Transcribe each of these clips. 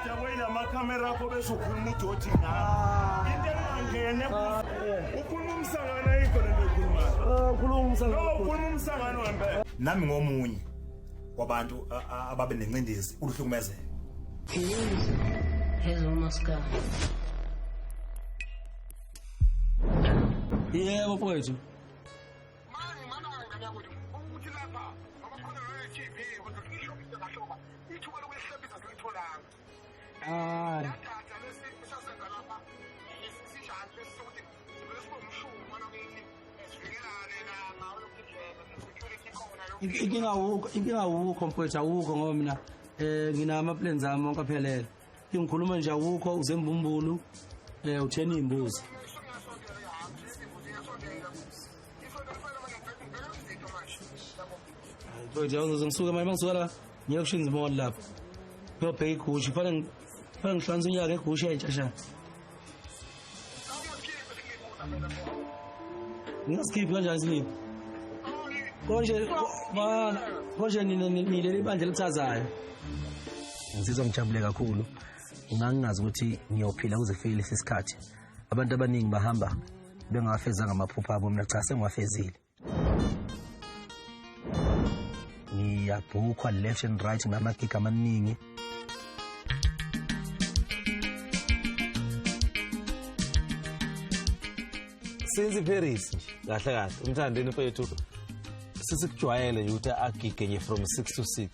Udakwe amakhamera akho bese ukhuluma udoti ngawo. Into engangene ukhuluma umsangano ayikho lento oyikhulumayo. Ukhuluma umsangano. No, ukhuluma umsangano ngempela. Nami ngomunye wabantu ababe nencindezi uluhlukumezeka. Hezomaskandi. Yebo mfowethu. Manje mana ngane yakwethu ukuthi lapha ngoba khona le TV kodwa ngisho ngahloba ithuba lokuyihlebisa silitholanga. Hayi. Yadada lesi sasenza lapha sinjani lesi sokuthi sivele sibe umshungu mwana kithi sivikelane la ngawo yokudlela security khona yonke. Inkinga awukho, inkinga awukho mfowethu awukho ngoba mina nginama plans ami wonke aphelele. Ngikhuluma nje awukho uzembumbulu uthena imbuzi. Mfowethu awuzoze ngisuke manje mangisuka la ngiye kuShins Mall lapha. Ngiyobheka igusha kufanele ngihlanze unyaka egusha entsha sha. Ngingasikhiphi kanjani isiliphi? Konje mana konje nina nileli bandla elithazayo. Ngizizwa ngijabule kakhulu. Ngangingazi ukuthi ngiyophila kuze kufike lesi sikhathi. Abantu abaningi bahamba bengawafezanga amaphupho abo, mina cha sengiwafezile. Ngiyabhukhwa left and right nginamagigi amaningi. Since Paris nje kahle kahle umthandeni mfethu sisikujwayele nje ukuthi agige nje from 6 to 6.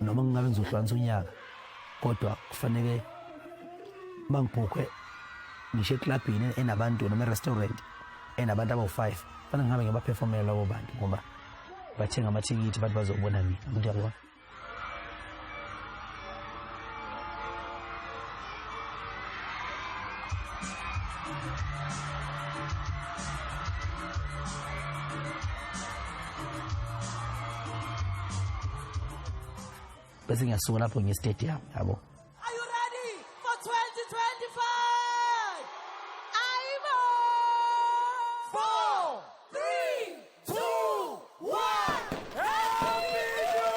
Noma ngingabe ngizohlukanisa unyaka kodwa kufanele mangibhukhwe ngisho eklabhini enabantu noma e-restaurant enabantu abawu-5 kufanele ngihambe ngibaphefomela labo bantu ngoba bathenga amathikithi bathi bazobona mina umuntu uyabona. Bese ngiyasuka lapho ngiye stadium yabo. Are you ready for 2025? Ayibo! 4 3 2 1 Happy New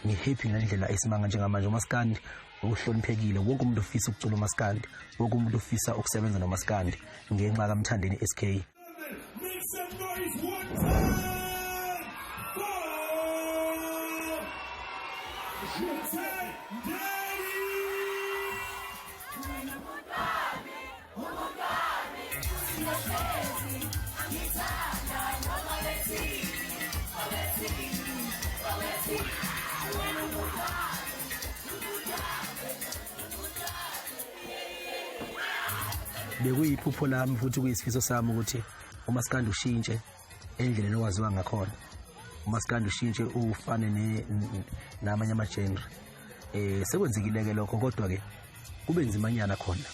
Ngi-happy ngendlela esimanga njengamanje. Umaskandi uhloniphekile, wonke umuntu ufisa ukucula umaskandi, wonke umuntu ufisa ukusebenza nomaskandi ngenxa kaMthandeni SK. Make some noise one time for Mthandeni! Bekuyiphupho lami futhi kuyisifiso sami ukuthi umaskandi ushintshe endleleni owaziwa ngakhona. Umaskandi ushintshe ufane namanye ama-genre. Sekwenzekile-ke lokho kodwa ke kube nzimanyana khona.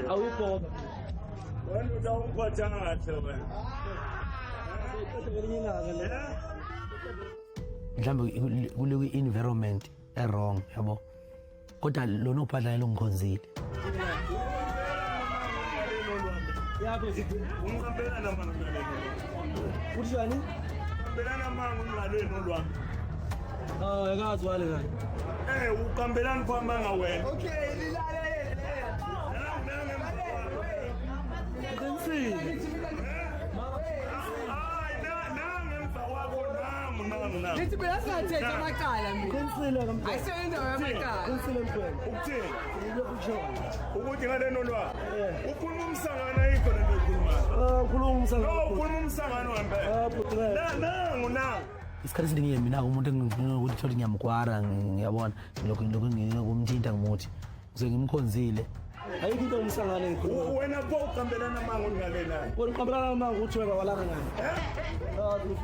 Awuyibhoka. Wena utawungiphatha kahle wena. Mhlawumbe kule environment e-wrong yabo. Kodwa lona ubhadlane ungikhonzile. Ungiqambelana amanga umngaleni olwami. Uthini? Uqambelana amanga umngaleni olwami. Ah, akazi wale kanye. Uqambelani pho amanga wena? Okay, lilalele. Qinisile. Hayi, nangemva kwakho nangu nangu nangu. Lithi mina singathethi amacala mina. Qinisile kamfowethu. Ayisiyo indawo yamacala. Qinisile mfowethu. Ukuthini? Ngilokhu Ukuthi ngaleno lwa. Ukhuluma umsangano ayikho lento oyikhulumayo. Ukhuluma umsangano. No, ukhuluma umsangano ngempela. Ah, bhuti. Nangu nangu. Isikhathi esiningi mina umuntu engifuna ukuthi ngiyamkwara ngiyabona lokho lokho ngikumthinta ngimuthi. Ngisuke ngimkhonzile. Ayikho into umsangane engikhuluma. Wena pho uqambelana amanga ungale naye. Wena uqambelana amanga ukuthi wena walala ngani?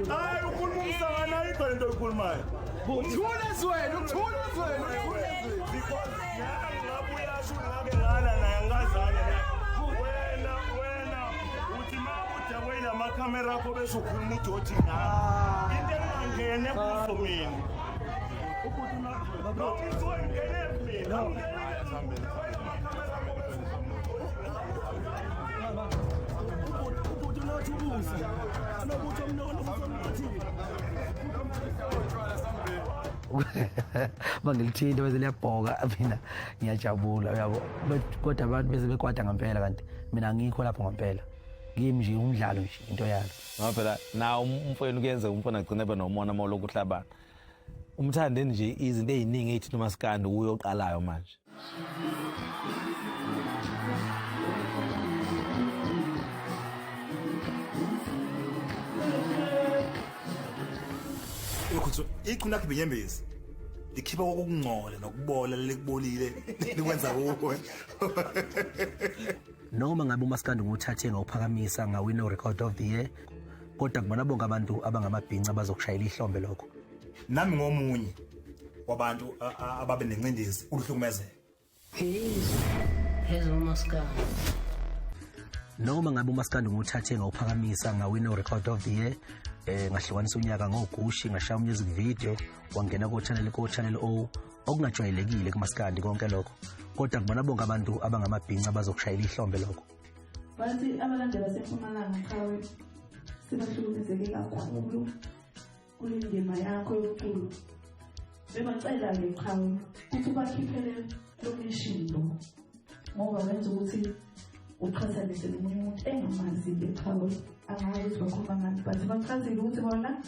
Hayi ukhuluma umsangane ayikho lento oyikhulumayo. Uthule ezweni, uthule ezweni, uthule ezweni. Because nami ngabe uyasho ngake ngala naye angazange naye. Wena uthi uma udakwe amakhamera akho bese ukhuluma udoti ngami. Into engingangene kuzo mina. No, ngisuke ngingene mina. Ubhuti unathi ubusi. Anobuthi omnono uthi. Mangilithinta bese liyabhoka mina ngiyajabula uyabo, kodwa abantu bese bekwata ngempela kanti mina angikho lapho ngempela. Kimi nje umdlalo nje into yalo. Ngoba phela nawo umfowenu kuyenzeka umfana agcine ebe nomona uma ulokhu uhlabana. Umthandeni nje izinto ey'ningi ey'thinta umasikandi uye oqalayo manje. Iqhuna lakhe ibinyembezi likhipha kokungcola nokubola likubolile likwenza kuwe. Noma ngabe umasikandi nguthathe ngawuphakamisa ngawina record of the year, kodwa kubona bonke abantu abangamabhinca bazokushayela ihlombe lokho. Nami ngomunye wabantu ababe nencindezi uluhlukumezeka. Noma ngabe umasikandi nguthathe ngawuphakamisa ngawina record of the year, ngahlukanisa unyaka ngogushi, ngashaya music video, wangena ko channel O, okungajwayelekile kumasikandi konke lokho. Kodwa kubona bonke abantu abangamabhinca bazokushayela ihlombe lokho. Bathi abalandeli baseMpumalanga qhawe sebahlukumezeke kakhulu kule ndima yakho yomculo. Bebacela-ke qhawe ukuthi ubakhiphele lomishindo ngoba wenza ukuthi uqhathanise nomunye umuntu engamazi-ke qhawe, angazi ukuthi bakhuluma ngani, but bachazile ukuthi bona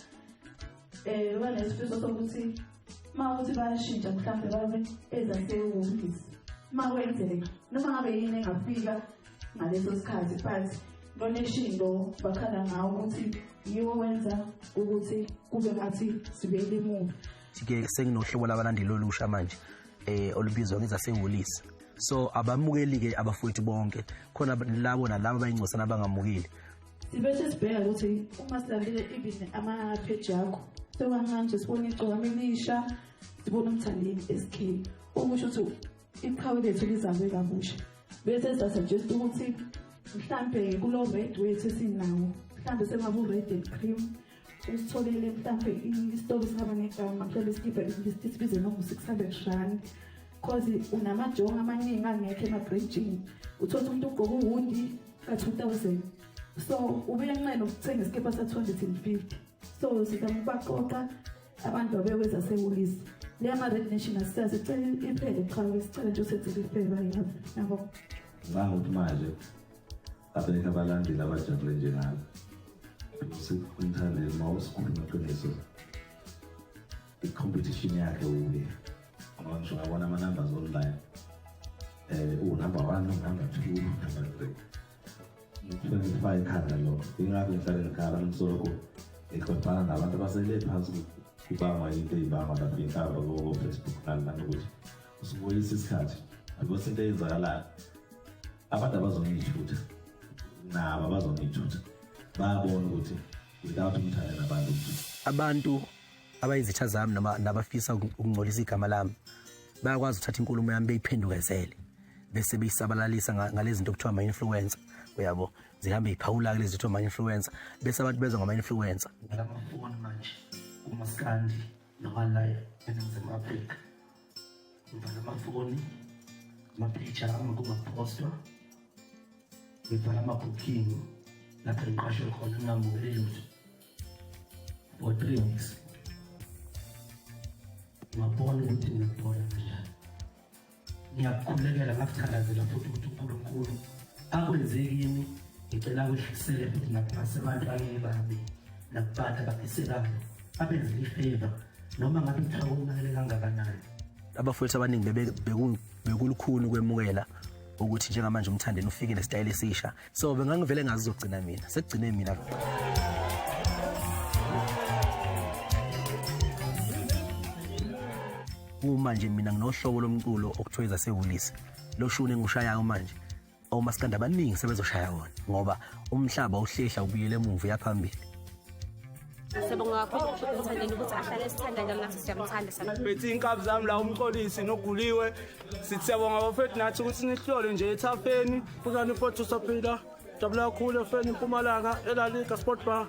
banesifiso sokuthi uma ukuthi bayashintsha mhlawumbe babe ezasehhovisi uma kwenzeka noma ngabe yini engafika ngaleso sikhathi, but loneshindo bakhala ngawo ukuthi yiwo wenza ukuthi kube ngathi sibuyele emuva. Ke senginohlobo labalandeli olusha manje olubizwa ngezasehholisi. So abamukeli-ke abafowethu bonke, khona labo nalabo abayingcosana abangamukeli. Sibese sibheka ukuthi uma silandele even ama-page akho sekwamanje sibona igcokama elisha, sibona uMthandeni SK, okusho ukuthi iqhawe lethu lizabe kabusha. Bese sasuggest ukuthi mhlambe kulo red wethu esinawo, mhlambe sengabe u-red and cream, usitholele mhlambe isitolo singaba negama, mhlambe isikibha sibize noma u-600 rand. Cause unamajongo amaningi angekho emabridgini, uthola umuntu ugqoka uwundi ka-2000, so ubuyanqena ukuthenga isikibha sa-250. So sizama ukubaqoqa abantu abekwezasehholisi. Le ama-Red Nation asisazi, sicela iphele qhawe, sicela nje usenzele ifeva yabo. Ngicabanga ukuthi manje abekho abalandeli abajabule njengami. UMthandeni uma usikhuluma iqiniso, i-competition yakhe uye. Ngoba ngisho ngabona ama-numbers online, uwu-number 1, number 2, number 3. Ngifake ikhanda lokho. Ingakho ngihlale ngikhala ngisoloko ngixoxana nabantu abasele phansi kubangwa into ey'bangwa lapha iy'nkamba ko-Facebook nani nani ukuthi usubuyisa isikhathi. Because into eyenzakalayo, abantu abazona iy'thutha, nabo abazona iy'thutha, bayabona ukuthi without uMthandeni abantu. Abantu abayizitha zami noma nabafisa ukungcolisa igama lami bayakwazi ukuthatha inkulumo yami beyiphendukezele bese beyisabalalisa ngalezi zinto okuthiwa ama-influencer, uyabo, zihambe yiphawula kulezi kuthiwa ama-influencer, bese abantu bezwa ngama-influencer. Ngilamafoni manje kumasikandi noma la eNingizimu Afrika, ngivala amafoni, amapicture ami kungaphostwa, ngivala ama-booking lapho engiqashwe khona ngingamukeli lutho for 3 weeks. Ngabona ukuthi ngiyabona kanjani. Ngiyakukhulekela ngakuthandazela futhi ukuthi uNkulunkulu akwenze kimi, ngicela akwehlisele futhi nasebantwaneni bami nakubantu abafisekayo, abenzele ifavor noma ngabe kuthiwa konakele kangakanani. Abafowethu abaningi bekulukhuni ukwemukela ukuthi njengamanje uMthandeni ufike nesitayela esisha, so bengangivele ngazizogcina mina, sekugcine mina. Uma nje mina nginohlobo lomculo okuthiwa ezasehholisi, Lo shuni engushayayo manje, omaskandi abaningi sebezoshaya wona, ngoba umhlaba uhlehla ubuyele emuva uyaphambili. Siyabonga kakhulu uMthandeni ukuthi ahlale sithanda njalo, nathi siyamthanda. Bethi inkabi zami la, uMxolisi noGuliwe, sithi siyabonga bafethu nathi ukuthi nihlole nje ethafeni. Kunjani mfowethu, saphila? Jabula kakhulu efeni Mpumalanga eLaliga Sport Bar.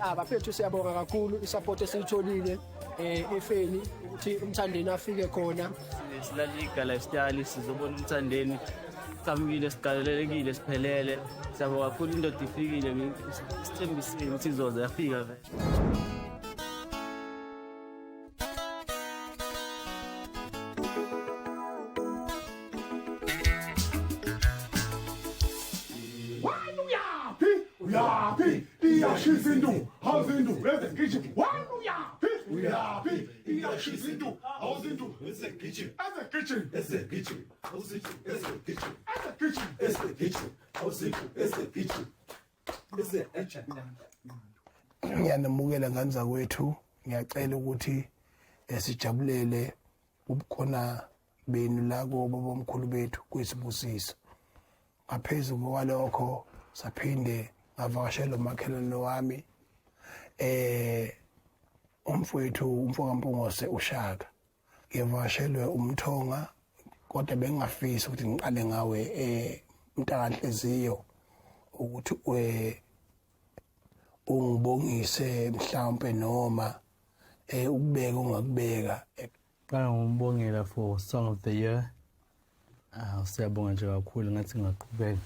Ah bafethu, siyabonga kakhulu isupport esiyitholile efeni ukuthi uMthandeni afike khona. SiLaliga Lifestyle sizobona uMthandeni, qhamukile, sigalelekile, siphelele. Siyabonga kakhulu, indoda ifikile, sithembisile ukuthi izoza, yafika vele. Wena uyaphi? Uyaphi? Iyashisa indu, hawuzindu, ezegijima. Wena uyaphi? Uyaphi? Iyashisa indu, hawuzindu, ezegijima. Ezegijima. Ezegijima. Hawuzindu, ezegijima. Ezegijima. Ezegijima. Hawuzindu, ezegijima. Ezegijima. Ngiyanamukela ngane zakwethu, ngiyacela ukuthi sijabulele ubukhona benu la kobabomkhulu bethu kwisibusiso. Ngaphezu kwalokho saphinde ngavakashela umakhelwane wami umfowethu, umfokaMpungose uShaka. Ngivakashelwe umthonga, kodwa bengingafisi ukuthi ngiqale ngawe mntakanhliziyo ukuthi ungibongise mhlawumbe noma ukubeka ungakubeka. Qala ngombongela for Song of the Year. Ah, siyabonga nje kakhulu, ngathi ngingaqhubeka.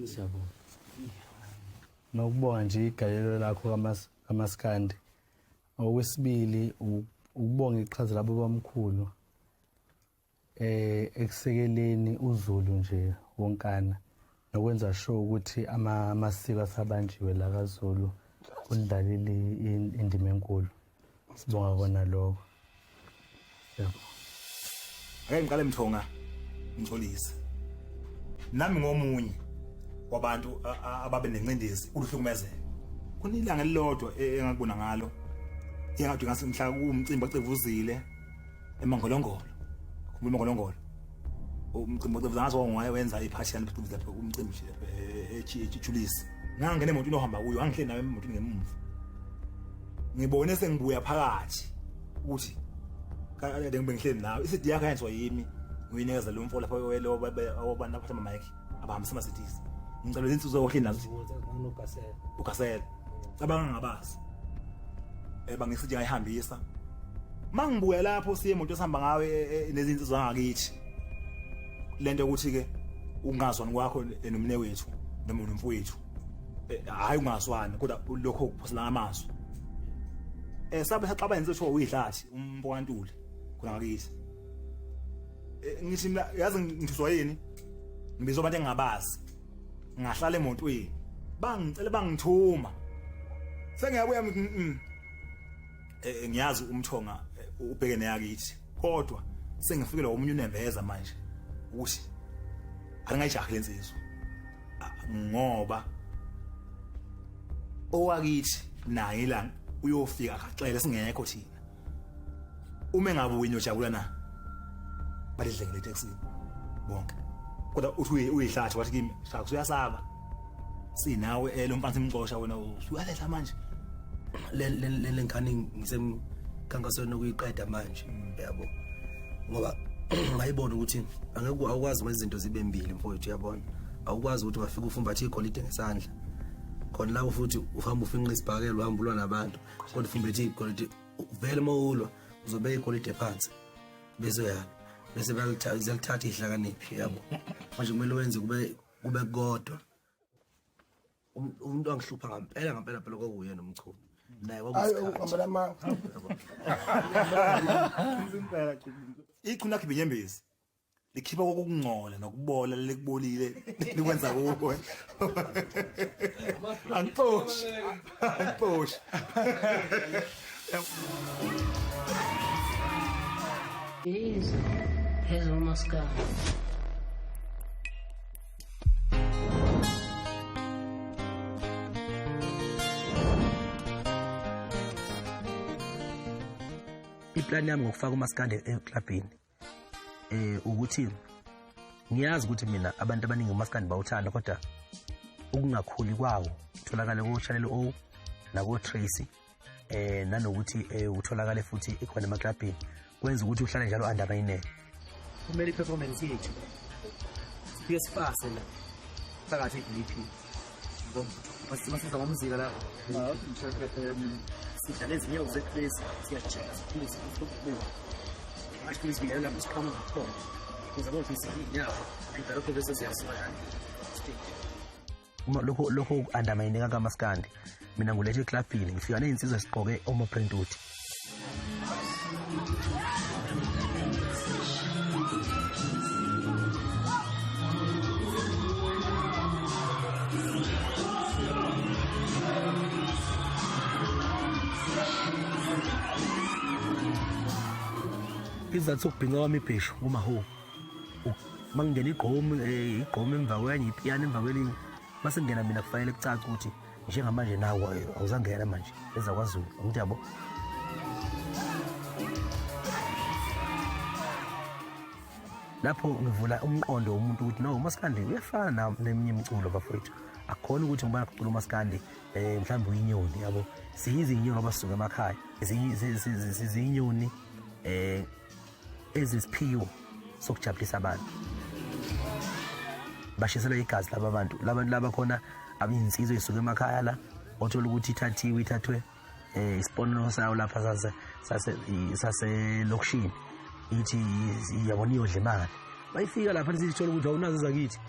Siyabonga. Nokubonga nje igalelo lakho kamaskandi. Okwesibili ukubonga iqhaza labo bamkhulu ekusekeleni uZulu nje wonkana nokwenza sure ukuthi amasiko asabanjiwe la kaZulu, kudlalile indima enkulu. Sibonga kona lokho. Siyabonga. Ake ngiqale Mthonga, ngixolise. Nami ngomunye wabantu ababe nencindezi uluhlukumezeka. Kunilanga elilodwa engakubona ngalo, engathi ngase mhla kuwumcimbi ocevuzile eMangolongolo. Khumbula eMangolongolo. Umcimbi ocevuzile ngazi wenza iphathi yani lapha umcimbi nje eChulisi. Ngangena emotweni ohamba kuyo, angihleli nawe emotweni ngemuva. Ngibone sengibuya phakathi ukuthi kade ngibe ngihleli nawe, iCD yakho yenziwa yimi, ngiyinikeza lo mfo lapho abantu abaphatha ama-mic abahambisa ama-CDs. Ngicela izinsuku ohleli nazo uGasela, cabanga ngabazi bangisithi ngayihambisa. Mangibuya lapho siye emoto esihamba ngawe nezinsizwa zangakithi, lento ukuthi ke ungazwani kwakho nomne wethu noma nomfowethu, hayi ungazwani, kodwa lokho kuphosela amazwi sabe saxabana nje, uyihlathi umfokantuli khona ngakithi. Ngithi mina yazi ngithuswa yini, ngibizwa abantu engingabazi, ngahlala emotweni, bangicela bangithuma, sengiyabuya ngiyazi umthonga ubheke neyakithi, kodwa sengifikelwa omunye unembeza manje ukuthi angingayijahi lensizwa, ngoba owakithi naye la uyofika akaxele singekho thina. Uma engabuyi niyojabula na? Balidlengele etekisini bonke, kodwa uthi uyihlathi wathi kimi, shaka usuyasaba sinawe lo mfana simxosha wena usuyalehla manje. Le ngane ngisemkhankasweni okuyiqeda manje, yabo, ngoba ngayibona ukuthi angeke awukwazi ukwenza izinto zibe mbili mfowethu, uyabona, awukwazi ukuthi ungafika ufumbathe igolide ngesandla khona lapho futhi uhamba ufinqa isibhakela, uhamba ulwa nabantu, kodwa ufumbethe igolide. Vele uma ulwa uzobeka igolide phansi bese uyalwa, bese ziyalithatha ihlakaniphi, yabo. Manje kumele wenze kube kodwa. Umuntu angihlupha ngampela ngampela phela kwakuyena uMchunu, naye kwakuyisikhathi. Ichunu lakhe ibinyembezi likhipha kokungcola nokubola likubolile likwenza kuwe. Angixoshi, angixoshi. Yizo ezomaskandi. Iplani yami ngokufaka umaskandi eklabhini Ukuthi ngiyazi ukuthi mina abantu abaningi umaskandi bawuthanda, kodwa ukungakhuli kwawo utholakale ko Channel O nako Tracy, nanokuthi utholakale futhi ikhona emaklabhini, kwenza ukuthi uhlale njalo undermine. Kumele i-performance yethu sifike sifase la phakathi e-VIP, basiza ngomzila la, sidlala ezinyawo zethu lezi, siyajeka siphinde manje izibiyela lapho siqhamuka khona, ukuze bofisa iy'nyawo idalokho bese siyasuka stage. Uma lokho undermine kamaskandi, mina ngulethe eklabhini ngifika nezinsizwa sigqoke oma-print. Isizathu sokubhinca kwami ibheshu kumaho, uma ngingena igqomu, igqomu emva kwenye, ipiyano emva kwelinye, mase ngingena mina kufanele kucace ukuthi njengamanje nawe awuzangena manje ezakwaZulu, angithi yabo. Lapho ngivula umqondo womuntu ukuthi no, umaskandi uyafana neminye imiculo bafowethu, akukhona ukuthi ngoba kucula umaskandi mhlawumbe uyinyoni yabo. Siyizinyoni abasuka emakhaya, sizinyoni ezisiphiwo sokujabulisa abantu, bashiselwa igazi laba bantu, labantu laba khona abinsizwa isuka emakhaya la, othola ukuthi ithathiwe ithathwe isiponono sayo lapha saselokishini, ithi yabona iyodla imali, bayifika lapha nisithola ukuthi awunazo zakithi,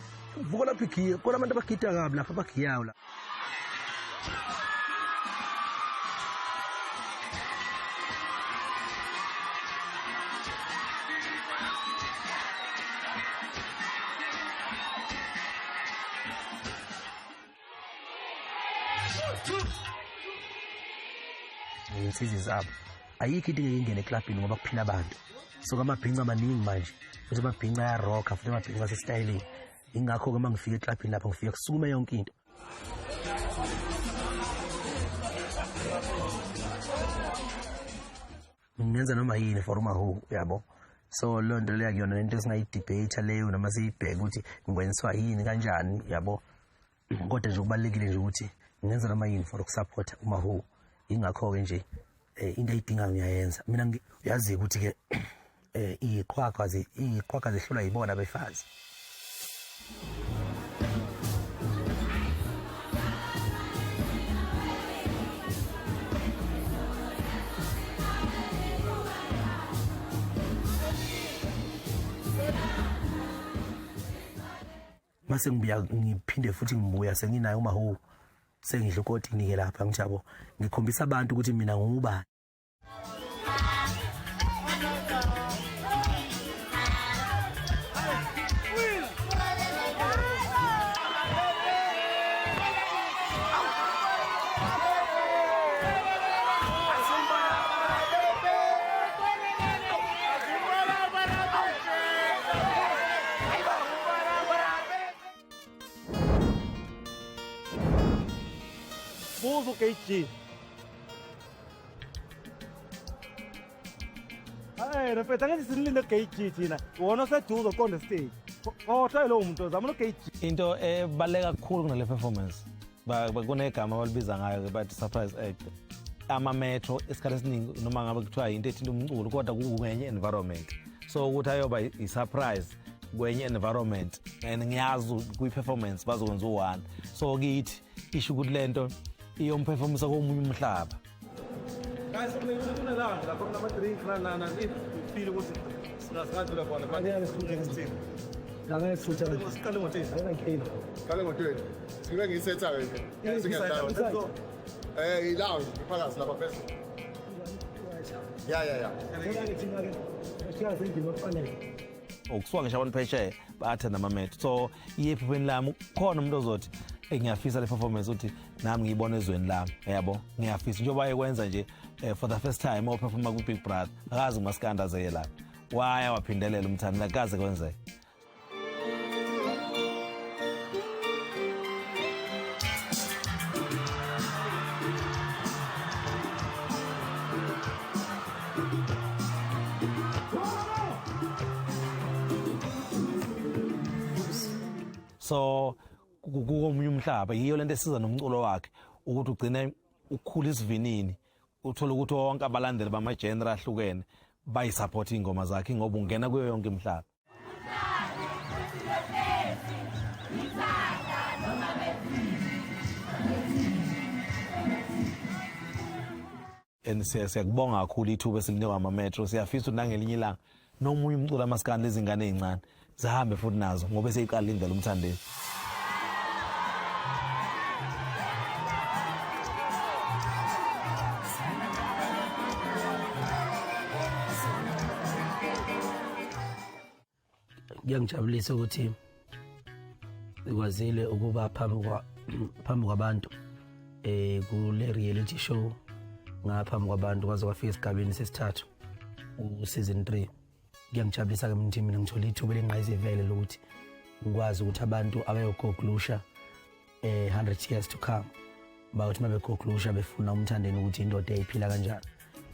vuka lapha igiya, khona abantu abagida kabi lapha abagiyayo la. Nginsizwa zabo ayikho into engeke ingene eklabhini ngoba kuphila abantu, so amabhinca amaningi manje, futhi amabhinca ayarocka, futhi amabhinca asestylini. Ingakho-ke uma ngifika eklabhini lapho ngifika kusukume yonke into. Ngingenza noma yini for umahu yabo. So leyo nto leyo akuyona into esingayidebate leyo, noma siyibheke ukuthi ngikwenziwa yini kanjani yabo, kodwa nje kubalulekile nje ukuthi ngingenza noma yini for ukusupporta umahu. Ingakho-ke nje into ayidingayo ngiyayenza mina. Uyazi ukuthi-ke iy'qhwaga zehlulwa yibona abefazi. Mase ngibuya ngiphinde futhi ngibuya senginayo umahu, sengidla ukotini-ke lapha, ngithi yabo ngikhombisa abantu ukuthi mina ngubani. Buza uKG. Hey, mfethu angithi sinilinde KG thina. Wona oseduze uqonde stage. Khohlwa lowo muntu ozama uKG. Into ebaluleke kakhulu kunale performance, kunegama abalibiza ngayo bathi surprise act. Ama-metro isikhathi esiningi noma ngabe kuthiwa into ethinta umculo, kodwa kungenye environment. So ukuthi ayoba i-surprise kwenye environment, and ngiyazi kwi-performance bazokwenza u-one. So kithi isho ukuthi lento iyomperformisa komunye umhlaba. Guys, kunelanga lapho kunama-drink nana if you feel ukuthi singasidlula khona, but next team. Siqale ngo-10. Siqale ngo-20. Sibe ngiyisetha-ke nje. I-lounge iphakathi lapha phezulu. Ya ya ya. Ukusuka ngisho abantu phesheya bayathanda amametro, so iye ephupheni lami khona umuntu ozothi ngiyafisa le performance ukuthi nami ngiyibone ezweni lami yabo, ngiyafisa njengoba ayekwenza nje for the first time operforma ku-Big Brother, akazi umaskandi azeye lapha, waya waphindelela umthandi akaze kwenzeka. So kukomunye umhlaba, yiyo lento esiza nomculo wakhe ukuthi ugcine ukhula isivinini, uthole ukuthi wonke abalandeli bama-genre ahlukene bayisupport iy'ngoma zakhe ngoba ungena kuyo yonke imihlaba. And siyakubonga kakhulu ithuba esilinikwa ama-Metro. Siyafisa ukuthi nangelinye ilanga nomunye umculo amasikani lezingane ey'ncane zihambe futhi nazo ngoba seyiqala indlela uMthandeni. Kuyangijabulisa ukuthi sikwazile ukuba phambi kwabantu kule reality show, ngaphambi kwabantu kwaze kwafika esigabeni sesithathu, u-season 3. Kuyangijabulisa ke ukuthi mina ngithole ithuba elingqayizivele lokuthi ngikwazi ukuthi abantu abayogoglusha 100 years to come bakuthi uma begoglusha befuna uMthandeni ukuthi indoda yayiphila kanjani,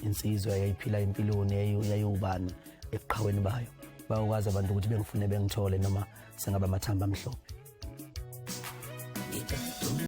insizwa yayiphila empilweni yayiwubani ebuqhaweni bayo, bayokwazi abantu ukuthi bengifune bengithole noma sengaba amathamba amhlophe.